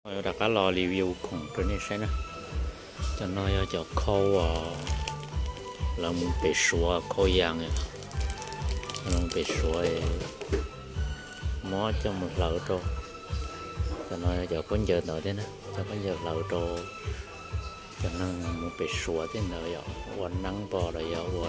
Rov qab los review khoom rau nej saib na. Cov no yog cov khau, lawv mus pem Suav khau yas, lawv mus pem Suav, muab coj mus hlawv rau. Cov no yog cov khaub ncaws ntawd thiab na, cov khaub ncaws hlawv rau cov neeg mus pem Suav tej ntawd yog ua neeb pom los yog ua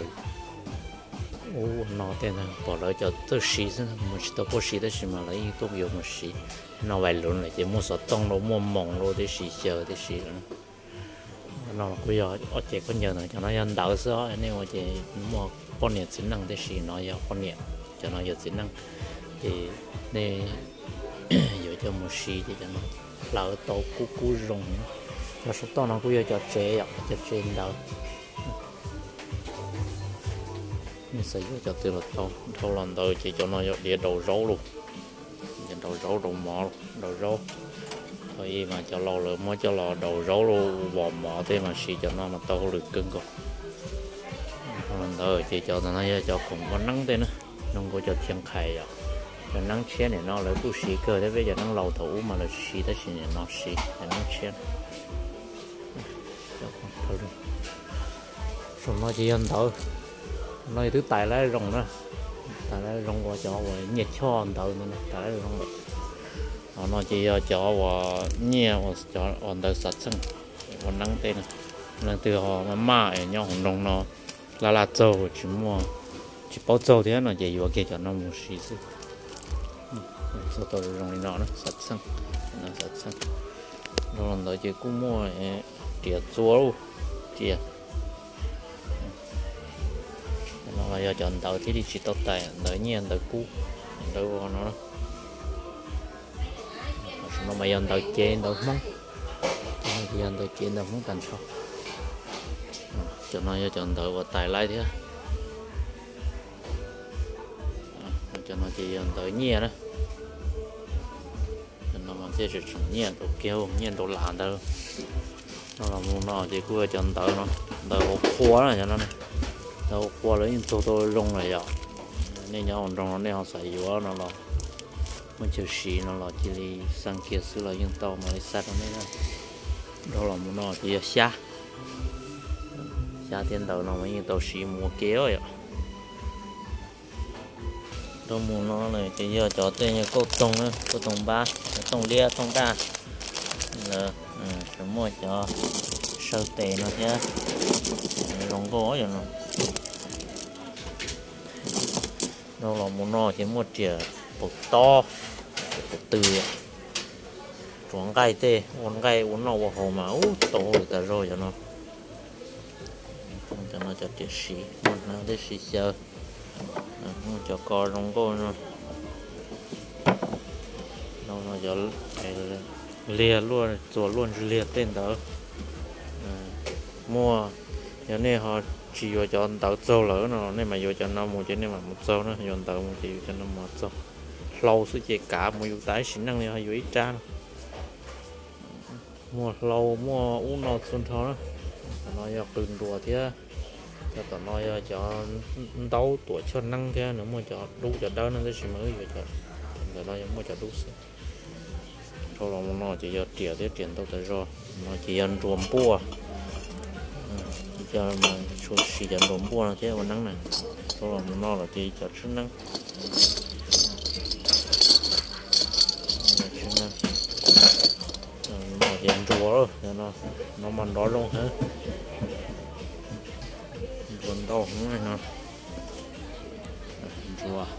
ub no tej ntawd, pom lawv cov txawj siv xwb, mus tsis tau puaj siv tab sis mas lawv yeej tuaj yuav mus siv. No vais lus lawm ces muaj xov tooj rau, muaj moos rau, tib si xyaw tib si lawm. No kuj yog ob cev khaub ncaws ntawd, cov no yog ntawv xwb os, nej ua ces muaj poj niam txiv neej, tib si no yog poj niam, cov no yog txiv neej. Ces nej yuav coj mus siv ces cov no hlawv tau kub kub zoo. Cov saum toj no kuj yog cov tsev, yog cov tsev ntawd. Nej xav yuav cov twg los tau. Dhau los ntawd ces cov no yog diav daus zaub lauj, diav daus zaub, daus mov, daus zaub. Thaum ub mas cov laus lawv muab coj los daus zaub los vos mov tej mas siv cov no mas tau hauj lwm kawg nkaus. Dhau los ntawd ces cov no yog cov khoom ua neeb tej na, zoo nkaus cov thiav nqhais yom. Cov neeb tshiab nim no lawv kuj siv kawg thiab, peb cov neeb laus thaum ub mas lawv tsis siv tab sis nim no siv cov neeb tshiab. Saum no ces yog ntawv, no twb tais lab zoo na, tais lab zoo ua cov uas nyiaj choj ntawv no, tais lab zoo lawm. Qhov no ces yog cov uas nyiaj, cov uas ntawv xav txheej, ua neeb tej na. Leej twg ho maj maj es nyob hauv nroog no laj laj txaug tsis muaj, tsis paub txaug thiab no ces yuav kiag cov no mus siv xwb. Txaug tau zoo li no na, xav txheej, xav txheej. Dhau los ntawd ces kuj muaj riam txua lauj, riam. No los yog cov ntawv thiaj li tsis tau tais, ntawv nyiaj ntawv kub, ntawv ua no. Saum no mas yog ntawv cev ntawv Hmoob, yog ntawv cev ntawv Hmoob tag nrho. Cov no yog cov ntawv uas tais laib thiab. Cov no ces yog ntawv nyiaj na. Cov no mas thiaj tseem tseem nyiaj nkaus kiag, nyiaj ntaus las ntawd. No los mus no ces kuj yog cov ntawv no, ntawv hauv qhua na, cov no, ntawv hauv qhua lawv yeej txaug tau zoo lawm yom. Nej nyob hauv nroog no nej ho xav yuav no los muaj chaw siv no los cia li xaa kiag xwb los yeej tau, mam li xa rau nej. Dhau los mus no ces yog xyab, xyab thiab ntawv no mas yeej tau siv mus ua ke yom. Dhau mus no ces yog cov tej nyuag kauj toog na, kauj toog npab, tooj liab tooj daj. Lawv tseem muaj cov saw tes no thiab, zoo nkauj no. Dhau los mus no ces muaj riam paus tob, riam paus tw, tsuav nqaij tej, ua nqaij ua noj ua haus mas ub tau tas zog cov no. Cov no cov riam siv, muaj hnav thiab siv xyaw. Muaj cov ko zoo nkauj no. Cov liag luaj, txuas luaj ntsws liag tej ntawd. Muaj, yog nej ho tsis yuav cov ntawv txaug lawm no nej mas yuav cov no mus ces nej mam mus txaug na, yuav ntawv mus ces yuav cov no mus txaug. Hlau xwb ces kav mus yus tas ib sim neej li ho yuav ib rab no. Muaj hlau muaj ub no txhua nrho na. Tom no yog qws nruas thiab. Cov tom no yog cov ntaub tuam choj neeb thiab, nws muaj cov dub cov dawb no tab sis mas wb yuav cov ntawm no yog muaj cov dub xwb. Dhau los mus no ces yog riam thiab, riam ntau tas zog. No ces yog nruas npuaj, tsuas siv cov nruas npuaj no thiab ua neeb na. Dhau los mus no los ces cov tshwb neeb. No ces nruas, no mas nrov zoo heev, nruas ntau heev no. Nruas.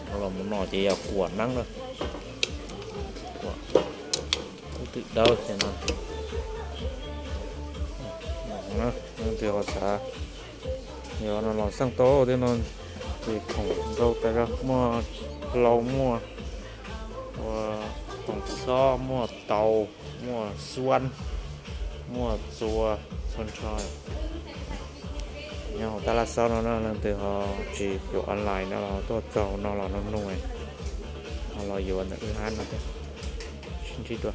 Dhau los mus no ces yog kuam neeb na. Kuam, kuam twm dawb ces no. Leej twg ho xav yuav no los xeej tau thiab no, ces khoom ntau tas zog, muaj hlau, muaj ua khoom xob, muaj taus, muaj xuab, muaj txua, txhua nrho. Nyob hauv tab laj xob no na, leej twg ho tsis yuav online no los tuaj txog no los nug nug, ho los yuav ntawm wb hab no thiab. Sib ntsib dua.